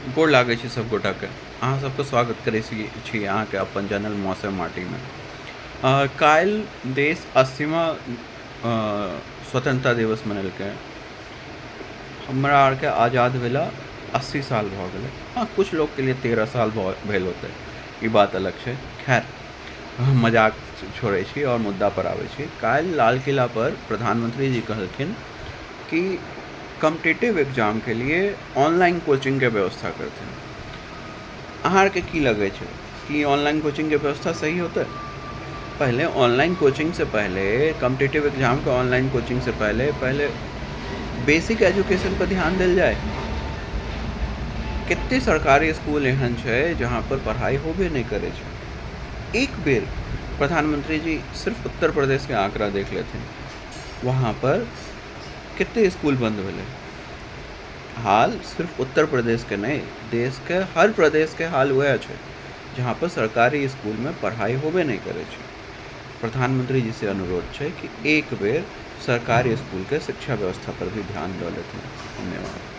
गोर लागै छी सब गोटाके। अहाँ सबके स्वागत करै छी अहाँके अपन चैनल मौसम माटीमे। काल्हि देश 80वां स्वतंत्रता दिवस मनेलकै। हमरा आरके आजाद भेला 80 साल भऽ गेलै। हँ, कुछ लोकके लिए 13 साल भेल होतै, ई बात अलग छै। खैर, हम मजाक छोड़ै छी आओर मुद्दा पर आबै छी। काल्हि लाल किला पर प्रधानमंत्री जी कहलखिन कि कॉम्पिटिटिव एग्जामके लिए ऑनलाइन कोचिंगके व्यवस्था करथिन। अहाँ आरके की लगै छै कि ऑनलाइन कोचिंगके व्यवस्था सही होतै? पहिले ऑनलाइन कोचिंगसँ पहिले, कॉम्पिटिटिव एग्जामके ऑनलाइन कोचिंगसँ पहिले पहिले बेसिक एजुकेशन पर ध्यान देल जाय। कते सरकारी इसकुल एहन छै जहाँ पर पढ़ाइ होबे नहि करै छै? एक बेर प्रधानमंत्री जी सिर्फ उत्तर प्रदेशके आंकड़ा देख लेथिन, वहाँ पर कते इसकुल बन्द भेलै। हाल सिर्फ उत्तर प्रदेशके नहि, देशके हर प्रदेशके हाल वएह छै, जहाँ पर सरकारी इसकुलमे पढ़ाइ होबे नहि करै छै। प्रधानमंत्री जी से अनुरोध छै कि एक बेर सरकारी इसकुलके शिक्षा व्यवस्था पर भी ध्यान दऽ लेथिन। धन्यवाद।